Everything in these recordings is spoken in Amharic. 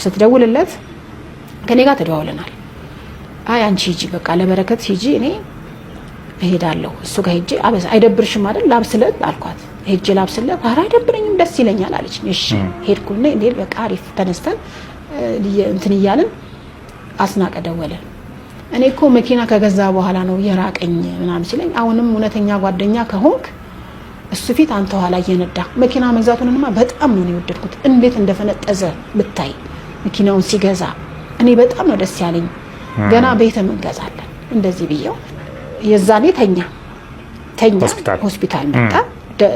ስትደውልለት ከኔ ጋር ተደዋውለናል። አይ አንቺ ሂጂ በቃ ለበረከት ሂጂ፣ እኔ እሄዳለሁ እሱ ጋር ሄጄ አይደብርሽም አይደል ላብስለት አልኳት። ሄጄ ላብስለት፣ ኧረ አይደብረኝም ደስ ይለኛል አለችኝ። እሺ ሄድኩና እንዴ በቃ አሪፍ ተነስተን እንትን እያልን አስናቀ ደወለ። እኔ እኮ መኪና ከገዛ በኋላ ነው የራቀኝ ምናምን ሲለኝ፣ አሁንም እውነተኛ ጓደኛ ከሆንክ እሱ ፊት አንተ ኋላ እየነዳ መኪና መግዛቱንማ በጣም ነው የወደድኩት። እንዴት እንደፈነጠዘ ብታይ መኪናውን ሲገዛ እኔ በጣም ነው ደስ ያለኝ። ገና ቤትም እንገዛለን እንደዚህ ብየው የዛኔ ተኛ ተኛ ሆስፒታል መጣ።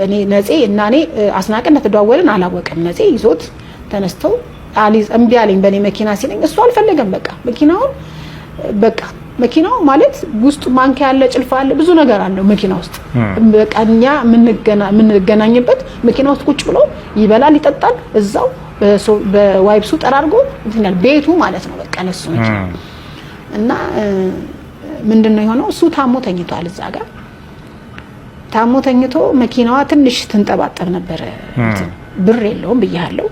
እኔ ነፄ እና እኔ አስናቀ እንደተደዋወልን አላወቅም። ነፄ ይዞት ተነስተው እምቢ አለኝ በእኔ መኪና ሲለኝ እሱ አልፈለገም። በቃ መኪናውን በቃ መኪናው ማለት ውስጡ ማንኪያ አለ፣ ጭልፋ አለ፣ ብዙ ነገር አለው መኪና ውስጥ። በቃ እኛ የምንገናኝበት መኪና ውስጥ ቁጭ ብሎ ይበላል፣ ይጠጣል፣ እዛው በዋይብሱ ጠራርጎ እንትን ይላል ቤቱ ማለት ነው። በቃ ለሱ መኪና እና ምንድን ነው የሆነው? እሱ ታሞ ተኝቷል። እዛ ጋር ታሞ ተኝቶ መኪናዋ ትንሽ ትንጠባጠብ ነበረ። ብር የለውም ብያለሁ።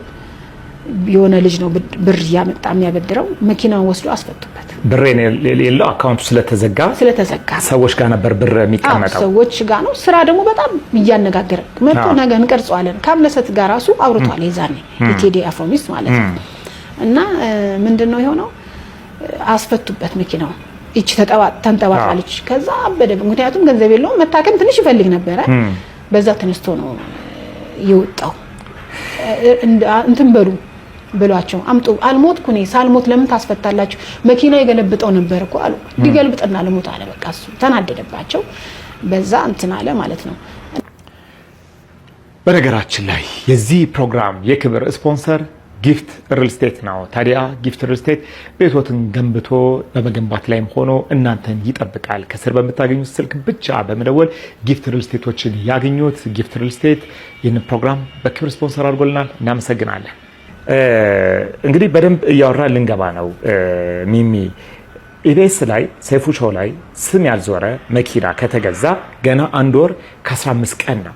የሆነ ልጅ ነው ብር እያመጣ የሚያበድረው። መኪናውን ወስዶ አስፈቱበት። ብር የሌለው አካውንቱ ስለተዘጋ ስለተዘጋ ሰዎች ጋር ነበር ብር የሚቀመጠው፣ ሰዎች ጋር ነው። ስራ ደግሞ በጣም እያነጋገረ መጥቶ ነገ እንቀርጸዋለን። ከአምለሰት ጋር ራሱ አውርቷል። የዛኔ የቴዲ አፍሮ ሚስት ማለት ነው። እና ምንድን ነው የሆነው? አስፈቱበት መኪናውን። ይቺ ተንጠባጣለች። ከዛ አበደ። ምክንያቱም ገንዘብ የለውም፣ መታከም ትንሽ ይፈልግ ነበረ። በዛ ተነስቶ ነው የወጣው። እንትን በሉ ብሏቸው አምጡ። አልሞትኩ እኔ ሳልሞት ለምን ታስፈታላችሁ? መኪና የገለብጠው ነበር እኮ አሉ። ሊገልብጥና ልሞት አለ። በቃ እሱ ተናደደባቸው። በዛ እንትን አለ ማለት ነው። በነገራችን ላይ የዚህ ፕሮግራም የክብር ስፖንሰር ጊፍት ሪል ስቴት ነው። ታዲያ ጊፍት ሪል ስቴት ቤቶትን ገንብቶ በመገንባት ላይም ሆኖ እናንተን ይጠብቃል። ከስር በምታገኙት ስልክ ብቻ በመደወል ጊፍት ሪል ስቴቶችን ያገኙት። ጊፍት ሪል ስቴት ይህንን ፕሮግራም በክብር ስፖንሰር አድርጎልናል። እናመሰግናለን። እንግዲህ በደንብ እያወራ ልንገባ ነው። ሚሚ ኢቢኤስ ላይ ሰይፉ ሾው ላይ ስም ያልዞረ መኪና ከተገዛ ገና 1 ወር ከ15 ቀን ነው።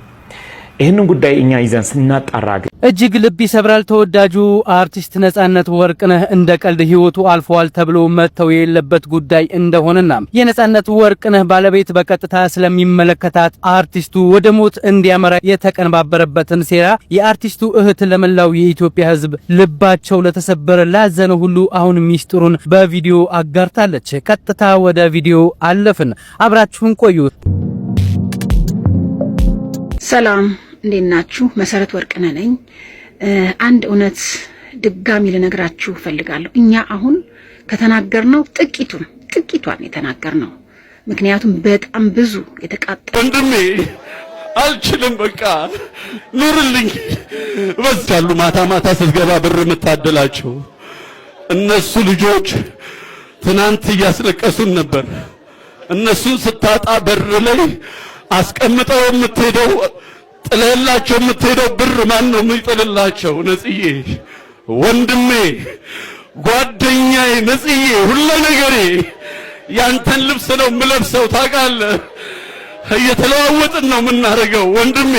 ይህንን ጉዳይ እኛ ይዘን ስናጣራ እጅግ ልብ ይሰብራል። ተወዳጁ አርቲስት ነጻነት ወርቅነህ እንደ ቀልድ ህይወቱ አልፏል ተብሎ መተው የሌለበት ጉዳይ እንደሆነና የነጻነት ወርቅነህ ባለቤት በቀጥታ ስለሚመለከታት አርቲስቱ ወደ ሞት እንዲያመራ የተቀነባበረበትን ሴራ የአርቲስቱ እህት ለመላው የኢትዮጵያ ሕዝብ ልባቸው ለተሰበረ ላዘነ ሁሉ አሁን ሚስጥሩን በቪዲዮ አጋርታለች። ቀጥታ ወደ ቪዲዮ አለፍን። አብራችሁን ቆዩ። ሰላም እንዴት ናችሁ? መሰረት ወርቅነህ ነኝ። አንድ እውነት ድጋሚ ልነግራችሁ እፈልጋለሁ። እኛ አሁን ከተናገርነው ጥቂቱን ጥቂቷን የተናገርነው፣ ምክንያቱም በጣም ብዙ የተቃጠለ ወንድሜ አልችልም፣ በቃ ኑርልኝ። በዛሉ ማታ ማታ ስትገባ ብር የምታደላቸው እነሱ ልጆች ትናንት እያስለቀሱን ነበር። እነሱን ስታጣ በር ላይ አስቀምጠው የምትሄደው ጥለህላቸው የምትሄደው ብር ማን ነው የሚጥልላቸው? ነጽዬ ወንድሜ፣ ጓደኛዬ፣ ነጽዬ ሁለ ነገሬ፣ ያንተን ልብስ ነው የምለብሰው። ታውቃለህ፣ እየተለዋወጥን ነው የምናደርገው። ወንድሜ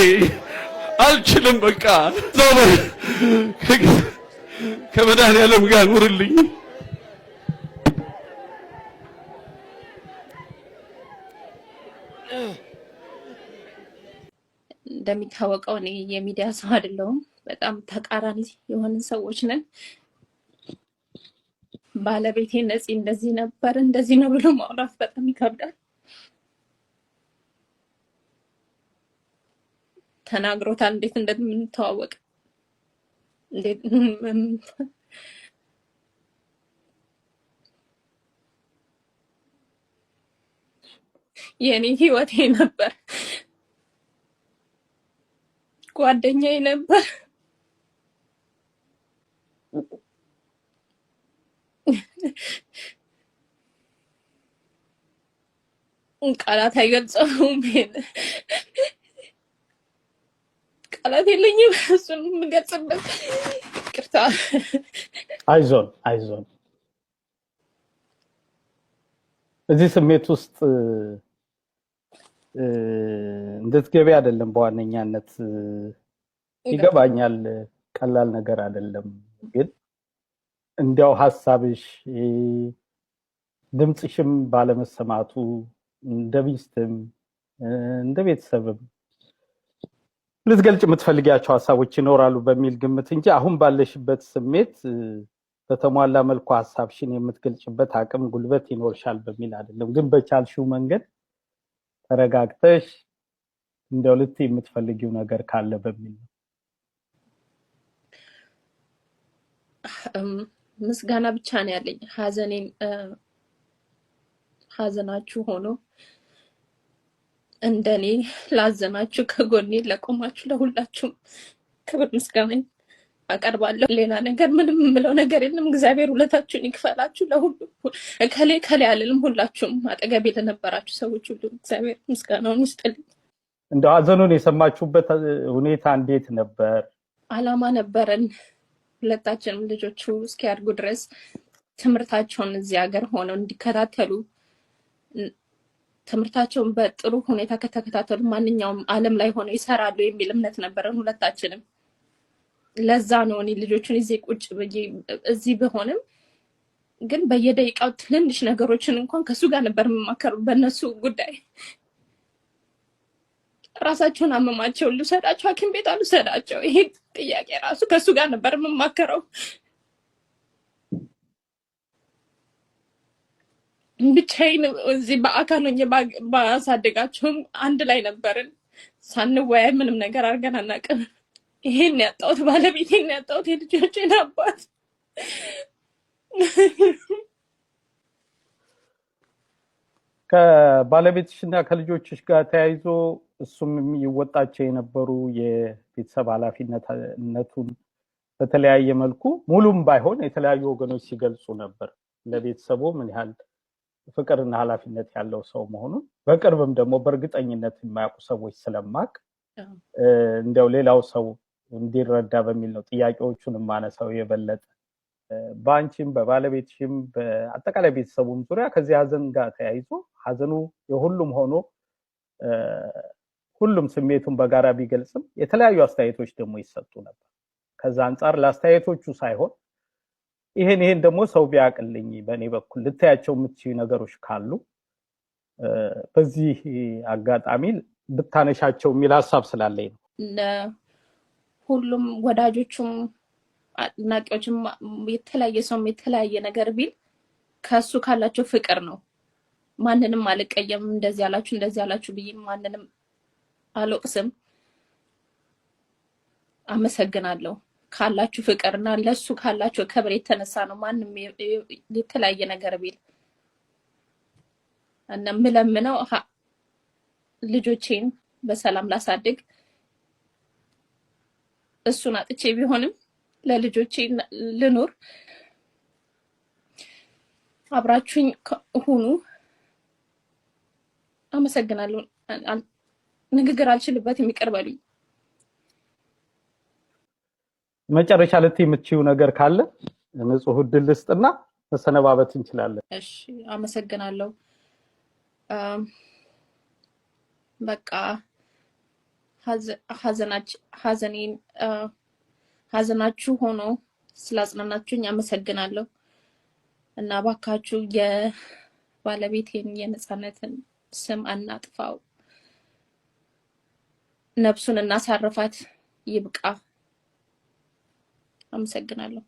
አልችልም፣ በቃ ዘወር ከመድኃኒዓለም ጋር ኑርልኝ። እንደሚታወቀው እኔ የሚዲያ ሰው አይደለሁም። በጣም ተቃራኒ የሆንን ሰዎች ነን። ባለቤቴ ነፂ እንደዚህ ነበር እንደዚህ ነው ብሎ ማውራት በጣም ይከብዳል። ተናግሮታል እንዴት እንደምንተዋወቅ እንዴት የኔ ህይወቴ ነበር፣ ጓደኛዬ ነበር። ቃላት አይገልጸውም። ቃላት የለኝም እሱን የምገልጽበት። ይቅርታ። አይዞን አይዞን። እዚህ ስሜት ውስጥ እንድትገቢ አይደለም በዋነኛነት ይገባኛል። ቀላል ነገር አይደለም። ግን እንዲያው ሀሳብሽ ድምፅሽም ባለመሰማቱ እንደ ሚስትም እንደ ቤተሰብም ልትገልጭ የምትፈልጊያቸው ሀሳቦች ይኖራሉ በሚል ግምት እንጂ አሁን ባለሽበት ስሜት በተሟላ መልኩ ሀሳብሽን የምትገልጭበት አቅም ጉልበት ይኖርሻል በሚል አይደለም። ግን በቻልሽው መንገድ ተረጋግተሽ እንደው ልትይ የምትፈልጊው ነገር ካለ በሚል ነው። ምስጋና ብቻ ነው ያለኝ። ሀዘኔን ሀዘናችሁ ሆኖ እንደኔ ላዘናችሁ ከጎኔ ለቆማችሁ ለሁላችሁም ክብር ምስጋና አቀርባለሁ። ሌላ ነገር ምንም የምለው ነገር የለም። እግዚአብሔር ውለታችሁን ይክፈላችሁ። ለሁሉ እከሌ እከሌ አልልም። ሁላችሁም አጠገቤ ለነበራችሁ ሰዎች ሁሉ እግዚአብሔር ምስጋናውን ይስጥልኝ። እንደው ሀዘኑን የሰማችሁበት ሁኔታ እንዴት ነበር? አላማ ነበረን ሁለታችንም ልጆቹ እስኪያድጉ ድረስ ትምህርታቸውን እዚህ ሀገር ሆነው እንዲከታተሉ፣ ትምህርታቸውን በጥሩ ሁኔታ ከተከታተሉ ማንኛውም ዓለም ላይ ሆነው ይሰራሉ የሚል እምነት ነበረን ሁለታችንም። ለዛ ነው እኔ ልጆቹን እዚህ ቁጭ ብዬ እዚህ ብሆንም ግን በየደቂቃው ትንንሽ ነገሮችን እንኳን ከሱ ጋር ነበር የምማከሩ በእነሱ ጉዳይ። ራሳቸውን አመማቸው ልውሰዳቸው ሐኪም ቤት አልውሰዳቸው፣ ይሄ ጥያቄ ራሱ ከሱ ጋር ነበር የምማከረው። ብቻዬን እዚህ በአካል ሆኜ ባሳድጋቸውም አንድ ላይ ነበርን። ሳንወያይ ምንም ነገር አድርገን አናውቅም። ይሄን ያጣሁት ባለቤቴን ያጣሁት የልጆቼን አባት። ከባለቤትሽና ከልጆችሽ ጋር ተያይዞ እሱም የሚወጣቸው የነበሩ የቤተሰብ ኃላፊነቱን በተለያየ መልኩ ሙሉም ባይሆን የተለያዩ ወገኖች ሲገልጹ ነበር። ለቤተሰቡ ምን ያህል ፍቅርና ኃላፊነት ያለው ሰው መሆኑን በቅርብም ደግሞ በእርግጠኝነት የማያውቁ ሰዎች ስለማቅ እንደው ሌላው ሰው እንዲረዳ በሚል ነው ጥያቄዎቹን የማነሳው። የበለጠ በአንቺም በባለቤትሽም በአጠቃላይ ቤተሰቡም ዙሪያ ከዚህ ሀዘን ጋር ተያይዞ ሀዘኑ የሁሉም ሆኖ ሁሉም ስሜቱን በጋራ ቢገልጽም የተለያዩ አስተያየቶች ደግሞ ይሰጡ ነበር። ከዛ አንጻር ለአስተያየቶቹ ሳይሆን ይሄን ደግሞ ሰው ቢያውቅልኝ በእኔ በኩል ልታያቸው የምትችዩ ነገሮች ካሉ በዚህ አጋጣሚ ብታነሻቸው የሚል ሀሳብ ስላለኝ ነው። ሁሉም ወዳጆቹም አድናቂዎችም የተለያየ ሰውም የተለያየ ነገር ቢል ከሱ ካላቸው ፍቅር ነው። ማንንም አልቀየም። እንደዚህ ያላችሁ እንደዚህ ያላችሁ ብዬ ማንንም አልወቅስም። አመሰግናለሁ ካላችሁ ፍቅር እና ለሱ ካላችሁ ክብር የተነሳ ነው ማንም የተለያየ ነገር ቢል እና የምለምነው ልጆቼን በሰላም ላሳድግ እሱን አጥቼ ቢሆንም ለልጆቼ ልኑር። አብራችሁኝ ሁኑ። አመሰግናለሁ። ንግግር አልችልበትም፣ ይቅር በሉኝ። መጨረሻ ልትይ የምትችይው ነገር ካለ ንጹህ ዕድል ልስጥና መሰነባበት እንችላለን። እሺ፣ አመሰግናለሁ። በቃ ሀዘኔን ሀዘናችሁ ሆኖ ስላጽናናችሁኝ አመሰግናለሁ። እና እባካችሁ የባለቤቴን የነፃነትን ስም አናጥፋው፣ ነፍሱን እናሳርፋት። ይብቃ። አመሰግናለሁ።